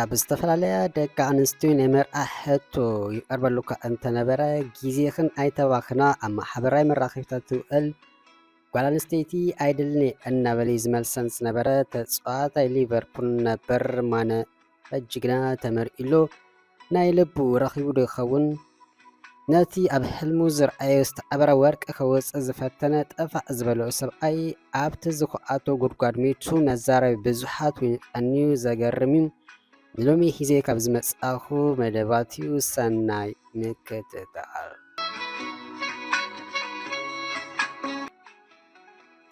ኣብ ዝተፈላለያ ደቂ ኣንስትዮ ናይ መርዓ ሕቶ ይቐርበሉ እኳ እንተነበረ፣ ግዜኽን ኣይተባኽና፣ ኣብ ማሕበራዊ መራኸቢታት ትውዕል ጓል ኣንስተይቲ ኣይደልን እየ እናበለ እዩ ዝመልሰን ዝነበረ ተጻዋታይ ሊቨርፑል ነበር ማነ በጅግና ተመርዒሉ ናይ ልቡ ረኺቡ ዶ ይኸውን? ነቲ ኣብ ሕልሙ ዝረኣዮ ዝተቐበረ ወርቂ ከወጽእ ዝፈተነ ጠፋዕ ዝበሎ ሰብኣይ ኣብቲ ዝኹዓቶ ጉድጓድ ሚቱ መዛረቢ ብዙሓት ኮይኑ ቀንዩ ዘገርም እዩ። ንሎሚ ሒዘ ካብ ዝመጻኹ መደባት እዩ። ሰናይ ምክትታል።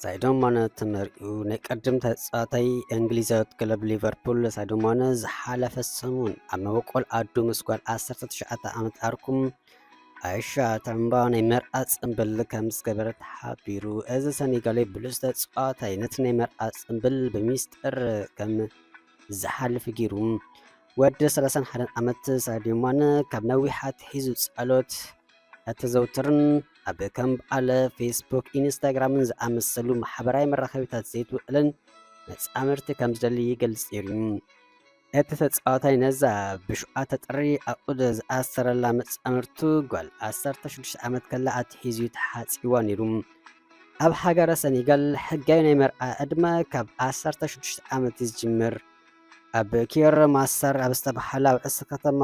ሳይዶ ማነ ተመርዒኡ። ናይ ቀደም ተጻዋታይ እንግሊዛዊት ክለብ ሊቨርፑል ሳይዶ ማነ ዝሓለፈ ሰሙን ኣብ መበቆል ኣዱ ምስ ጓል ዓሰርተ ትሽዓተ ዓመት ዓርኩም ኣይሻ ተምባ ናይ መርዓ ጽምብል ከም ዝገበረ ተሓቢሩ። እዚ ሰኔጋላዊ ብሉጽ ተጻዋታይ ነቲ ናይ መርዓ ጽምብል ብሚስጥር ከም ዝሓልፍ ገይሩ። ወዲ ሰላሳን ሓደን ዓመት ሳይዶ ማነ ካብ ነዊሕ ኣትሒዙ ጸሎት ኣተዘውትርን ኣብ ከም በዓል ፌስቡክ፣ ኢንስታግራምን ዝኣመሰሉ ማሕበራዊ መራኸቢታት ዘይትውዕልን መጻምድቲ ከም ዝደሊ ይገልጽ ነይሩ እዩ። እቲ ተጻዋታይ ነዛ ብሸውዓተ ጥሪ ኣቑድ ዝኣሰረላ መጻምድቱ ጓል ዓሰርተ ሽዱሽተ ዓመት ከላ ኣትሒዙ ተሓጺዋ ነይሩ። ኣብ ሃገረ ሰኔጋል ሕጋዊ ናይ መርዓ ዕድመ ካብ ዓሰርተ ሽዱሽተ ዓመት እዩ ዝጅምር። ኣብ ኪር ማስተር ኣብ ዝተባህለ ኣብ ርእሲ ከተማ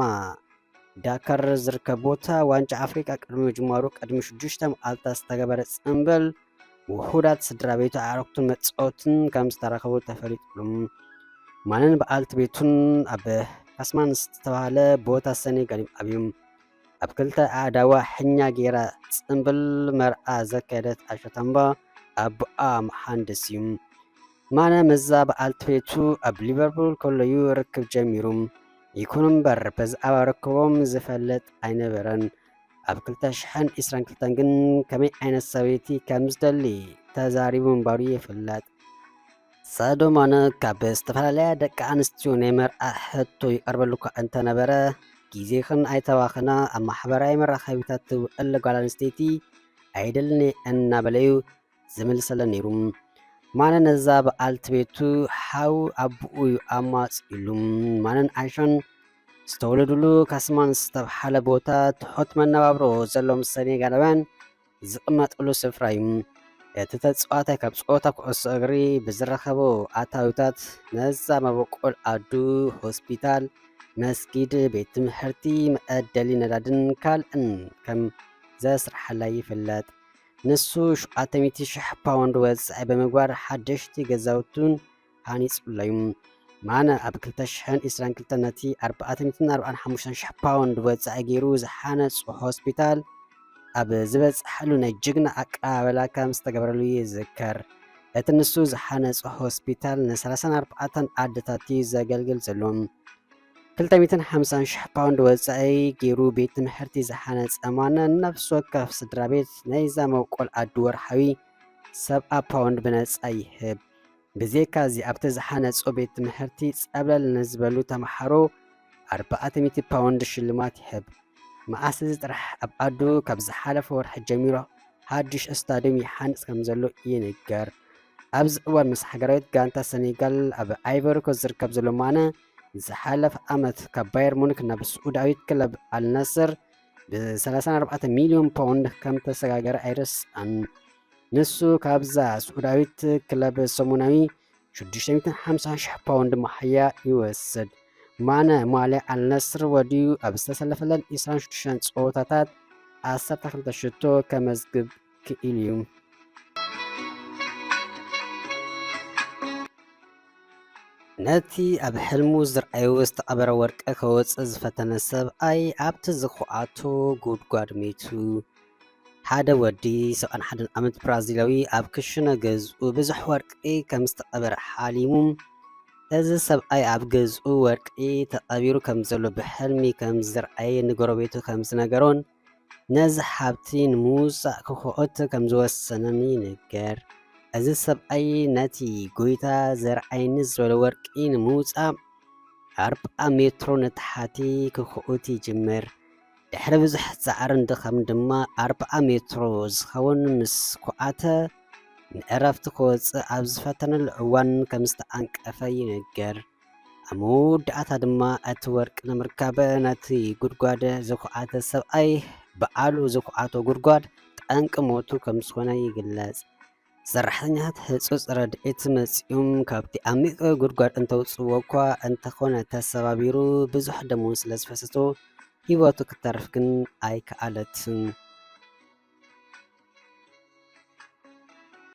ዳካር ዝርከብ ቦታ ዋንጫ ኣፍሪቃ ቅድሚ ምጅማሩ ቅድሚ ሽዱሽተ መዓልታት ዝተገበረ ጽምብል ውሑዳት ስድራ ቤቱ ኣዕሩኽቱን መጻወትን ከም ዝተረኸቡ ተፈሊጡ። ማነን በዓልቲ ቤቱን ኣብ ካስማን ዝተባህለ ቦታ ሰኔጋል እዮም ዓብዮም። ኣብ ክልተ ኣእዳዋ ሕኛ ገይራ ጽምብል መርዓ ዘካየደት ኣሻ ተምባ ኣቦኣ መሃንድስ እዩ። ማነ ምስዛ በዓልቲ ቤቱ ኣብ ሊቨርፑል ከሎ እዩ ርክብ ጀሚሩ። ይኹን እምበር ብዛዕባ ርክቦም ዝፈልጥ ኣይነበረን። ኣብ ክልተ ሽሕን ዕስራን ክልተን ግን ከመይ ዓይነት ሰበይቲ ከም ዝደሊ ተዛሪቡ ምንባሩ ይፍለጥ። ሳይዶ ማነ ካብ ዝተፈላለያ ደቂ ኣንስትዮ ናይ መርዓ ሕቶ ይቐርበሉ እኳ እንተነበረ፣ ግዜኽን ኣይተባኽና፣ ኣብ ማሕበራዊ መራኸቢታት ትውዕል ጓል ኣንስተይቲ ኣይደልን እየ እናበለ እዩ ዝምልሰለን ነይሩ። ማነ ነዛ በዓልቲ ቤቱ ሓው ኣቦኡ እዩ ኣማጺኡሉ። ማነን ኣይሻን ዝተወለዱሉ ካስማን ዝተብሃለ ቦታ ትሑት መነባብሮ ዘለዎም ሰኔጋላውያን ዝቕመጥሉ ስፍራ እዩ። እቲ ተጻዋታይ ካብ ጸወታ ኩዕሶ እግሪ ብዝረኸቦ ኣታዊታት ነዛ መበቆል ኣዱ፣ ሆስፒታል፣ መስጊድ፣ ቤት ትምህርቲ፣ መዐደሊ ነዳድን ካልእን ከም ዘስርሓላ ይፍለጥ። ንሱ ሸውዓተ ሚእቲ ሽሕ ፓውንድ ወጻኢ ብምግባር ሓደሽቲ ገዛውቱን ሃኒጹላ እዩ። ማነ ኣብ ክልተ ሽሕን ዕስራን ክልተን ነቲ ኣርባዕተ ሚእትን ኣርባዓን ሓሙሽተን ሽሕ ፓውንድ ወጻኢ ገይሩ ዝሓነጾ ሆስፒታል ኣብ ዝበጽሓሉ ናይ ጅግና ኣቀባበላ ከም ዝተገበረሉ ይዝከር። እቲ ንሱ ዝሓነጾ ሆስፒታል ንሰላሳን ኣርባዕተን ዓድታት እዩ ዘገልግል ዘሎ። ክልተ ሚእትን ሓምሳን ሽሕ ፓውንድ ወጻኢ ገይሩ ቤት ትምህርቲ ዝሓነጸ ማነ፣ ነፍሲ ወከፍ ስድራ ቤት ናይዛ መብቆል ኣዱ ወርሓዊ ሰብዓ ፓውንድ ብነጻ ይህብ። ብዘይካዚ ኣብቲ ዝሓነጾ ቤት ትምህርቲ ጸብለል ንዝበሉ ተመሃሮ ኣርባዕተ ሚእቲ ፓውንድ ሽልማት ይህብ። መዓስ እዚ ጥራሕ ኣብ ኣዱ ካብ ዝሓለፈ ወርሒ ጀሚሩ ሓድሽ ስታድዮም ይሓንጽ ከም ዘሎ ይንገር። ኣብዚ እዋን ምስ ሃገራዊት ጋንታ ሰኔጋል ኣብ ኣይቨሪ ኮስት ዝርከብ ዘሎ ማነ፣ ዝሓለፈ ዓመት ካብ ባየር ሙኒክ ናብ ስዑዳዊት ክለብ ኣልናስር ብ34 ሚልዮን ፓውንድ ከም ተሰጋገረ ኣይረስኣን። ንሱ ካብዛ ስዑዳዊት ክለብ ሰሙናዊ ሽዱሽተ ሚእትን ሓምሳን ሽሕ ፓውንድ መሓያ ይወስድ። ማነ ማልያ ኣልነስር ወድዩ ኣብ ዝተሰለፈለን ዕስራን ሽዱሽተን ጸወታታት ዓሰርተ ክልተ ሽቶ ከመዝግብ ክኢሉ እዩ። ነቲ ኣብ ሕልሙ ዝረኣዮ ዝተቐበረ ወርቂ ከወጽእ ዝፈተነ ሰብኣይ ኣብቲ ዝኹዓቶ ጉድጓድ ሚቱ። ሓደ ወዲ ሰብዓን ሓደን ዓመት ብራዚላዊ ኣብ ክሽነ ገዝኡ ብዙሕ ወርቂ ከም ዝተቐበረ ሓሊሙ። እዚ ሰብኣይ ኣብ ገዝኡ ወርቂ ተቐቢሩ ከም ዘሎ ብሕልሚ ከም ዝረኣየ ንጎረቤቱ ከም ዝነገሮን ነዚ ሃብቲ ንምውጻእ ክኹዕት ከም ዝወሰነን ይንገር። እዚ ሰብኣይ ነቲ ጎይታ ዘርኣይኒ ዝበሎ ወርቂ ንምውጻእ ኣርብዓ ሜትሮ ንታሕቲ ክኹዕት ይጅምር። ድሕሪ ብዙሕ ጻዕርን ድኻምን ድማ ኣርብዓ ሜትሮ ዝኸውን ምስ ኩዓተ ንዕረፍቲ ክወጽእ ኣብ ዝፈተነሉ እዋን ከም ዝተዓንቀፈ ይንገር። ኣብ መወዳእታ ድማ እቲ ወርቂ ንምርካብ ነቲ ጉድጓድ ዝኹዓተ ሰብኣይ በዓሉ ዝኹዓቶ ጉድጓድ ጠንቂ ሞቱ ከም ዝኾነ ይግለጽ። ሰራሕተኛታት ህጹጽ ረድኤት መጺኦም ካብቲ ዓሚቕ ጉድጓድ እንተውጽእዎ እኳ እንተኾነ ተሰባቢሩ ብዙሕ ደም እውን ስለ ዝፈሰሶ ህይወቱ ክተርፍ ግን ኣይከኣለትን።